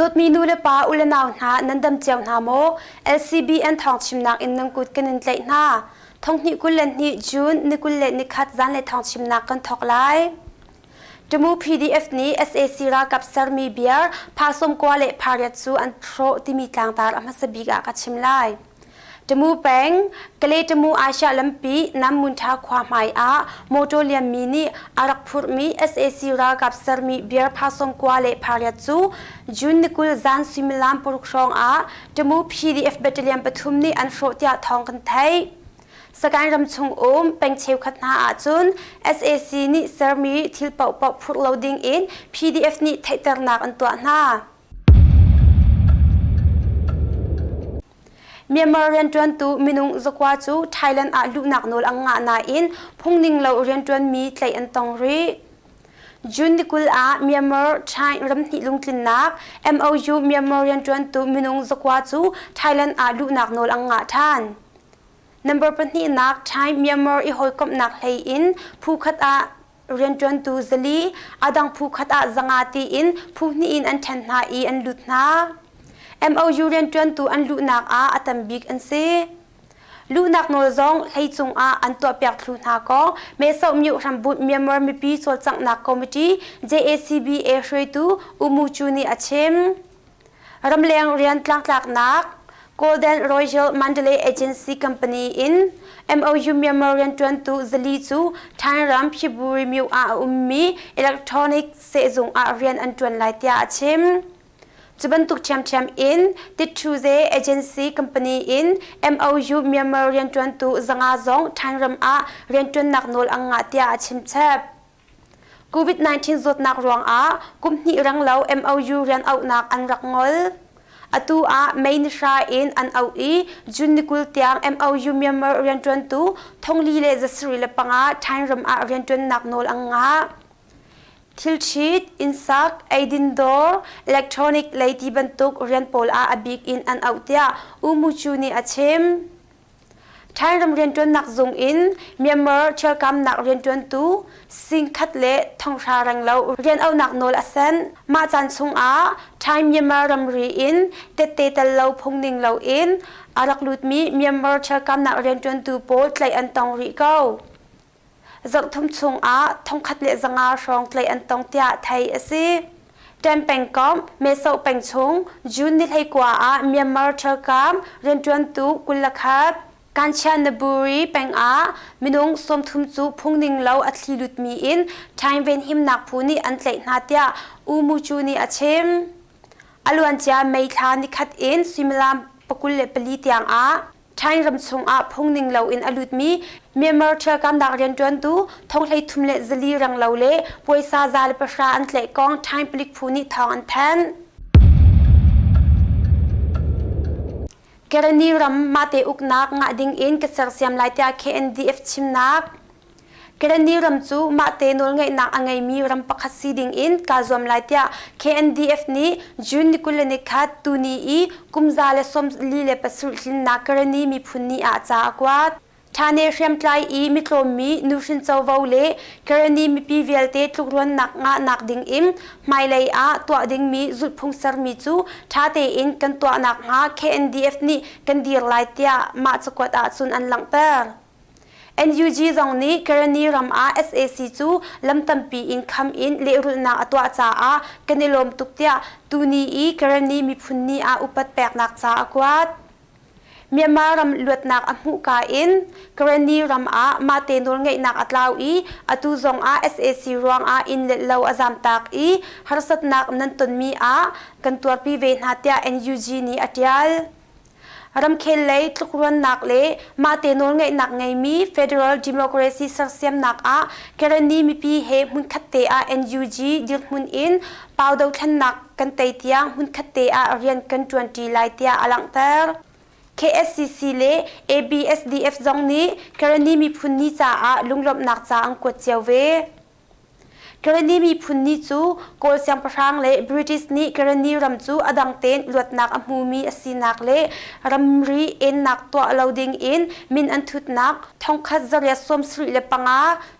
Dawtmi nu le pa u le nau hna nan dam cio hna maw? LCBN thawngchimnak in nan kut kan in tlaih hna. Thonghnih 22 June ni 21 zanlei thawngchimnak kan thawk lai. Tamu PDF nih sac ralkap sermi beer phasawm kua le phariat cu an hrawh timi tlangtar a hmasa bik ah ka chim lai. Tamu peng, Kale Tamu Asia lampi Nammuntha khua hmai ah motor liammi nih a rak phurhmi sac ralkap sermi beer phasawm kua le phariat cu June ni 20 zan suimilam paruk hrawng ah Tamu PDF battalion pathum nih an hrawh tiah thawng kan theih. Sagaing ram chung um peng cheukhat hna ahcun sac nih sermi thil paohpaoh phurh lo ding in PDF nih theihternak an tuah hna. Myanmar rianṭuantu minung zakua cu Thailand ah luhnak nawl an ngah nain phungning lo rianṭuanmi tlaih an tong rih. June ni 20 ah Myanmar Thai ramhnih lungtlinnak MOU Myanmar rianṭuantu minung zakua cu Thailand ah luhnak nawl an ngah ṭhan. Number pahnihnak Thai Myanmar i hawikomhnak hlei in phu khat ah rianṭuantu zali, a dang phu khat ah zanga tiin phu hnih in an ṭhen hna i an lut hna. MOU rianṭuantu an luhnak ah a tam bik an si. Luhnak nawl zong hleicung ah an tuahpiak thlu hna kong Mesoh Myo hrambunh Myanmar mipi cawlcanghnak committee JACBA hruaitu U Mu Chu nih a chim. Ramleng rian tlangtlaknak Golden Royal Mandalay Agency Company in MOU Myanmar rianṭuantu zali cu Thairam Phiburi myo ah a ummi electronic sehzung ah rian an ṭuan lai tiah a chim. Cu bantuk ṭhiamṭhiam in Tithuze Agency Company in MOU Myanmar rianṭuantu zanga zong Thairam ah rianṭuannak nawl an ngah tiah a chimchap. COVID-19 zawtnak ruangah kum hnih renglo MOU rian auhnak an rak ngol. Atu ah May ni hra in an auh i June ni 20 tiang MOU Myanmar rianṭuantu thongli le zasarih le panga Thai ram ah rianṭuannak nawl an ngah. Thilṭhit, innsak, eidin dawr, electronic lei ti bantuk rian pawl ah a bik in an auh tiah U Mu Chu nih a chim. Thairam rianṭuannak zung in Myanmar ṭhialkamnak rianṭuantu singkhat le thonghra renglo rian-auhnak nawl a senh. Mah caan chungah Thai Myanmar ramri in tette tel lo phungning loin a rak lutmi Myanmar ṭhialkamnak rianṭuantu pawl tlaih an tong rih ko. Zarhthum chungah thongkhat le zanga hrawng tlaih an tong tiah theih a si. Ṭem pengkomh, Mesoh peng chung June ni 19 ah Myanmar ṭhalkam rianṭuantu 21 Kanchanaburi peng ah minung 30 cu phungning lo a thli lutmi in Ṭhaing Venhimnak phu nih an tlaih hna tiah U Mu Cu nih a chim. A luancia May thla nikhat in suimilam 24 tiang ah Thai ram chungah phungning loin a lutmi Myanmar ṭhialkamnak rianṭuantu thonghlei thum le zali renglo le puaisa za le pahra an tlaih kong Thai palik phu nih thawng an thanh. Kerani ram mahte uknak ngah ding in ka sersiam lai tiah KNDF chimnak. Karenni ram cu mahte nawlngeihnak a ngeimi ram pakhat si ding in kaa zuam lai tiah KNDF nih June ni 21 tuni i kum 147 tlinnak Karenni miphun ni ah ca a kuat. Thane hriamtlai i mitlawmmi nuhrin covo le Karenni mipi vialte tlukruannak ngahnak ding in hmailei ah tuah dingmi zulhphung sermi cu ṭha tein kan tuah nakhnga KNDF nih kan dir lai tiah mah cakuat ahcun an langhter. NUG zong nih Karenni ram ah sac cu lam tampi in kham in lehrulhnak a tuah caah kan i lawm tuk tiah tuni i Karenni miphun ni ah upat peknak ca a kuat. Myanmar ram luatnak a hmuhka in Karenni ram ah mahte nawlngeihnak a tlau i atu zong ah sac ruangah inn le lo a zamtak i harsatnak nan tonmi ah kan tuarpi ve hna tiah NUG nih a ṭial. Ramkhel lei tlukruannak le mahte nawlngeihnak ngeimi Federal Democracy sersiamnak ah Karenni mipi he hmunkhat te ah NUG dirhmun in pau dothlennak kan tei tiang hmunkhat te ah rian kan ṭuanṭi lai tiah a langhter. KSCC le ABSDF zong nih Karenni miphun ni caah lunglawmhnak ca an kuat cio ve. Karenni miphun ni cu Kawl siangpahrang le British nih Karenni ram cu a dang tein luatnak a hmumi a sinak le ramri ennak tuah lo ding in min an thutnak 1875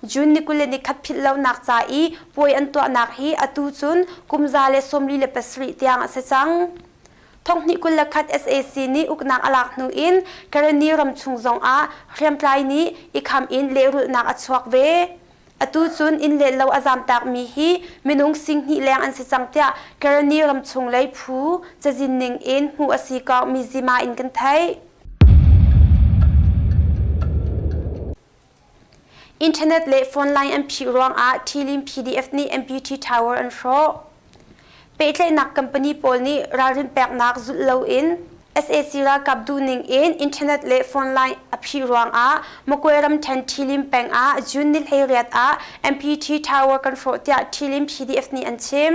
June ni 21 philh lonak ca i puai an tuahnak hi atu cun kum 147 tiang a si cang. Thonghnih 21 sac nih uknak a lak hnu in Karenni ram chung zongah hriamtlai nih i kham in lehrulhnak a chuak ve. Atu cun inn le lo a zamtakmi hi minung 20,000 leng an si cang tiah Karenni ramchung lei phu cazin ning in hmuh a si ko Mizzima in kan theih. Internet le phone line an phih ruangah Ṭhilim PDF nih MPT Tower an hrawh. Pehtlaihnak company pawl nih ralrin peknak zulh loin sac ralkap duhning in internet le phone line a phih ruangah Magwe ramṭhen Ṭhilim peng ah June ni 18 ah MPT Tower kan hrawh tiah Ṭhilim PDF nih an chim.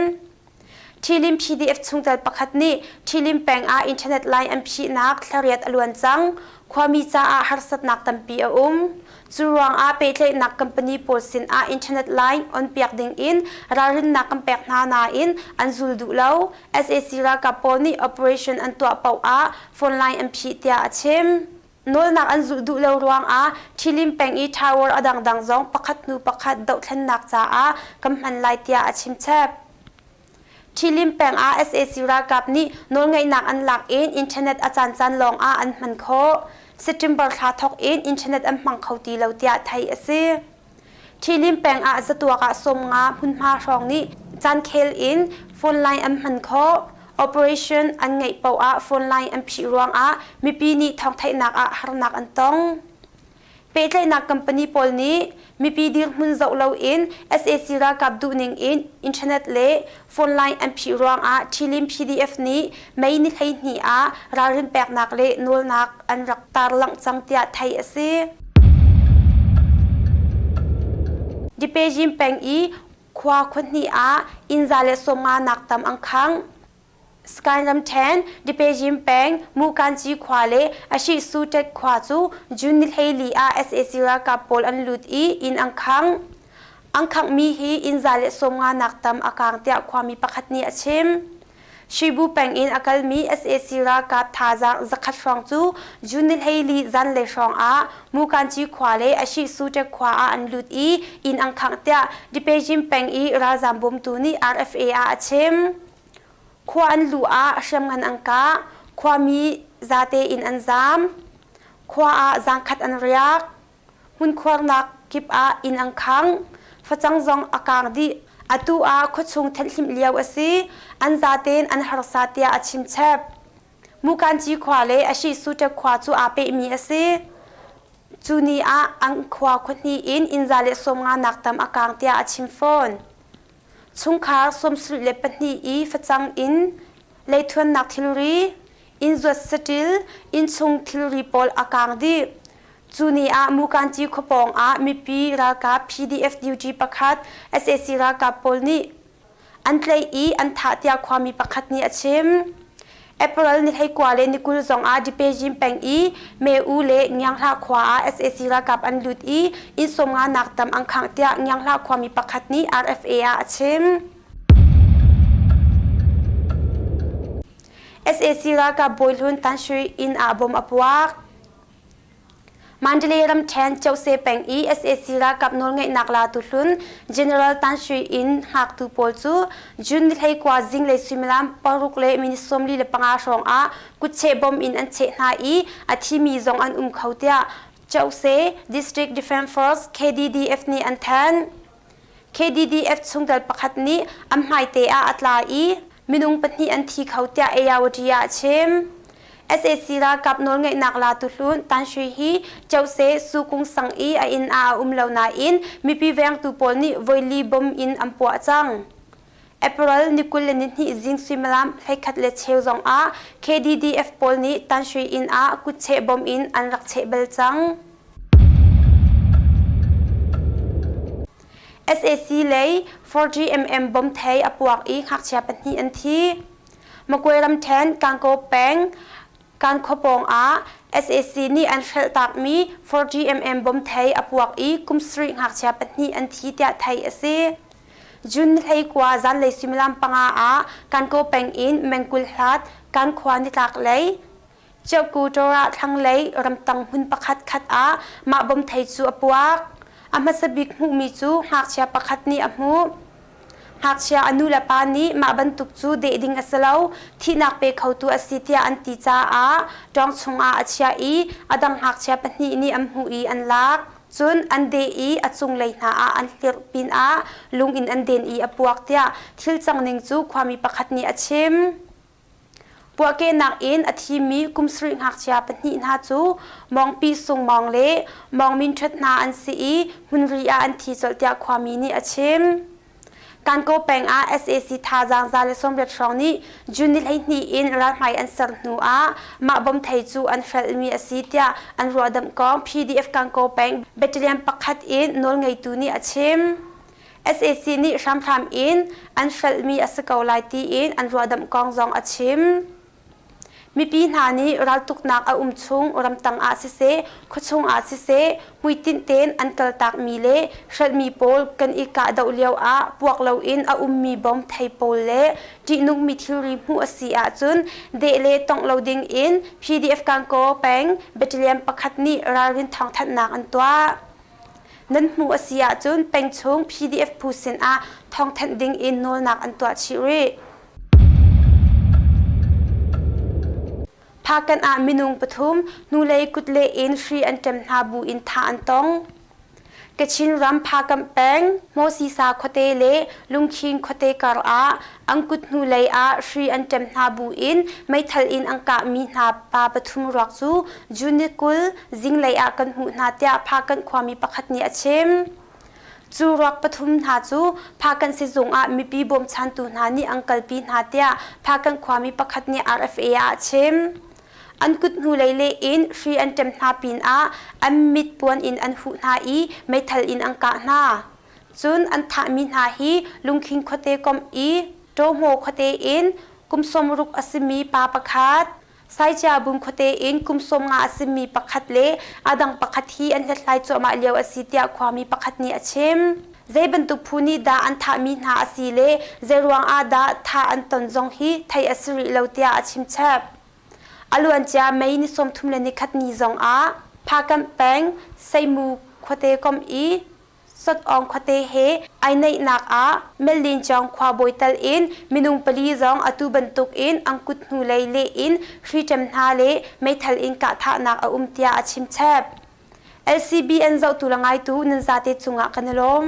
Ṭhilim PDF chungtel pakhat nih Ṭhilim peng ah internet line an phihnak thlariat a luan cang. Khuami caah harsatnak tampi a um. Cu ruangah pehtlaihnak company pawl sinah internet line on piak dingin ralrinnak kan pek hna nain an zul duh lo. Sac ralkap pawl nih operation an tuah paoh ah phone line an phih tiah a chim. Nawlnak an zulh duh lo ruangah Ṭhilim peng i tower a dangdang zong pakhat hnu pakhat dohthlennak caah kan hman lai tiah a chimchap. Ṭhilim peng ah sac ralkap nih nawlngeihnak an lak in internet a caancaan lawng ah an hman khawh. September thla thawk in internet an hmang kho ti lo tiah theih a si. Ṭhilim peng ah zatuak ah 50 hmunhma hrawng nih caankhel in phone line an hman khawh. Operation an ngeih paoh ah phone line an phih ruangah mipi nih thawngtheihnak ah harnak an tong. Pehtlaihnak company pawl nih mipi dirhmun zoh loin sac ralkap duhning in internet le phone line an phih ruangah Ṭhilim PDF nih May ni 12 ah ralrin peknak le nawlnak an rak tarlangh cang tiah theih a si. Dipejim peng i khua khuahnih ah inn 150 nak tam an khangh. Sky ramṭhen, Dipejim peng, Mukanci khua le Ashih Sutet khua cu June ni 14 ah sac ralkap pawl an lut i inn an khangh. An khanghmi hi inn 150 nak tam a kaang tiah khuami pakhat nih a chim. Shibu peng in a kalmi sac ralkap thazaang zakhat hrawng cu June ni 14 zanlei hrawng ah Mukanci khua le Ashih Sutek khua ah an lut i inn an khangh tiah Dipejim peng i ralzaam bawmtu nih RFA ah a chim. Khua an luh ah hriamngan an kah, khuami zate in an zaam. Khua ah zaangkhat an riak. Hmunkhuarnak kip ah inn an khang. Facang zong a kaang dih. Atu ah khuachung thenhhlimh lio a si. An zatein an harsa tiah a chimchep. Mukanci khua le Ashih-Sutek khua cu aa pehmi a si. Cu ni ah an khua khuahnih in inn 150 nak tam a kaang tiah a chim fawn. Chungkhar 72 i facang in leithuannak thilri, inn zuat saṭil, innchung thilri pawl a kaang dih. Cu ni ah Mukanci khua pawng ah mipi ralkap PDF duty pakhat sac ralkap pawl nih an tlaih i an thah tiah khuami pakhat nih a chim. April ni 29 le ni 20 zong ah Dipejim peng i Meu le Ngianghla khua ah sac ralkap an lut i inn 50 nak tam an khangh tiah Ngianghla khuami pakhat nih RFA ah a chim. Sac ralkap bawi hlun Tan Shui inn ah bom a puak. Mandalay ramṭhen Cose peng i sac ralkap nawlngeihnak latu hlun General Tan Sui inn hngaktu pawl cu June ni 19 zinglei suimilam paruk le minute 45 hrawng ah kutcheh bom in an cheh hna i a thimi zong an um kho tiah Cose District Defence Force KDDF nih an thanh. KDDF chungtel pakhat nih an hmaite ah a tla i minung pahnih an thi kho tiah Ayawati ah a chim. Sac ralkap nawlngeihnak latu hlun Tan Shui hi Cose Sukung sang i a inn ah a um lo nain mipi vengtu pawl nih voili bom in an puah cang. April ni 22 zing suimilam 11 le cheu zong ah KDDF pawl nih Tan Shui inn ah kutcheh bom in an rak cheh bal cang. Sac lei 4GMM bom thei a puak i ngakchia pahnih an thi. Magwe ramṭhen Kankaw peng Kan khua pawng ah sac nih an hrelhtakmi 4GMM bom thei a puak i kum sarih ngakchia pahnih an thi tiah theih a si. June 19 zanlei suimilam 5 ah Kankaw peng in mengkul hlat kan khua nitlak lei Ciakutor ah thlanglei ramtang hmun pakhat khat ah mah bom thei cu a puak. A hmasa bik hmuhmi cu ngakchia pakhat nih a hmuh. Ngakchia a nu le pa nih mah bantuk cu deh ding a si lo, thihnak pe khotu a si tiah an ti caah ṭawng chungah a chiah i a dang ngakchia pahnih nih an hmuh i an lak. Cun an deh i a cunglei hna ah an hlirh pinah lung in an den i a puak tiah thil cang ning cu khuami pakhat nih a chim. Puahkehnak in a thimi kum sarih ngakchia pahnih hna cu Mawngpi Sung Mawng le Mawng Min Ṭhet hna an si i hmunri ah an thi colh tiah khuami nih a chim. Kankaw peng ah sac thazaang 180 hrawng nih June ni 12 in ralhmai an ser hnu ah mah bom thei cu an hrelhmi a si tiah an ruahdamh kong PDF Kankaw peng battalion pakhat in nawlngeitu nih a chim. Sac nih hramhram in an hrelhmi a si ko lai tiin an ruahdamh kong zong a chim. Mipi hna nih raltuknak a um chung ramtang ah siseh, khuachung ah siseh, hmuitinh tein an kaltakmi le hrelhmi pawl kan i kahdoh lio ah puak loin a ummi bom thei pawl le ṭihnungmi thilri hmuh a si ahcun deh le tongh lo ding in PDF Kankaw peng battalion pakhat nih ralrin thawngthanhnak an tuah. Nan hmuh a si ahcun pengchung PDF phu sinah thawngthanh ding in nawlnak an tuah chih rih. Phakanh ah minung pathum hnulei kutleh in hri an ṭem hna bu in thah an tong. Kachin ram Phakanh peng Hmawsisa khuate le Lungkhin khuate kar ah an kut hnulei ah hri an ṭem hna bu in meithal in an kahmi hna pa pathum ruak cu June 20 zinglei ah kan hmuh hna tiah Phakanh khuami pakhat nih a chim. Cu ruak pathum hna cu Phakanh sizung ah mipi bawmchantu hna nih an kalpi hna tiah Phakanh khuami pakhat nih RFA ah a chim. An kut hnulei leh in hri an ṭem hna pinah an mit puan in an huh hna i meithal in an kah hna. Cun an thahmi hna hi Lungkhing khuate komh i Ṭawhmaw khuate in kum 60 a simi pa pakhat, Saicia-bung khuate in kum 50 a simi pakhat le a dang pakhat hi an hlathlai cuahmah lio a si tiah khuami pakhat nih a chim. Zei bantuk phu nih dah an thahmi hna a si le zeiruang ah dah thah an ton zong hi theih a si rih lo tiah a chim chap. A luancia May ni 31 ni zong ah Phakanh peng Seimu khuate komh i Sot-awng khuate he ai naihnak ah Mellinchawng khuabawi tal in minung pali zong atu bantuk in an kut hnulei leh in hri ṭem hna le meithal in kahthahnak a um tiah a chim chap. LCBN zohtu le ngaitu nan zate cungah kan i lawm.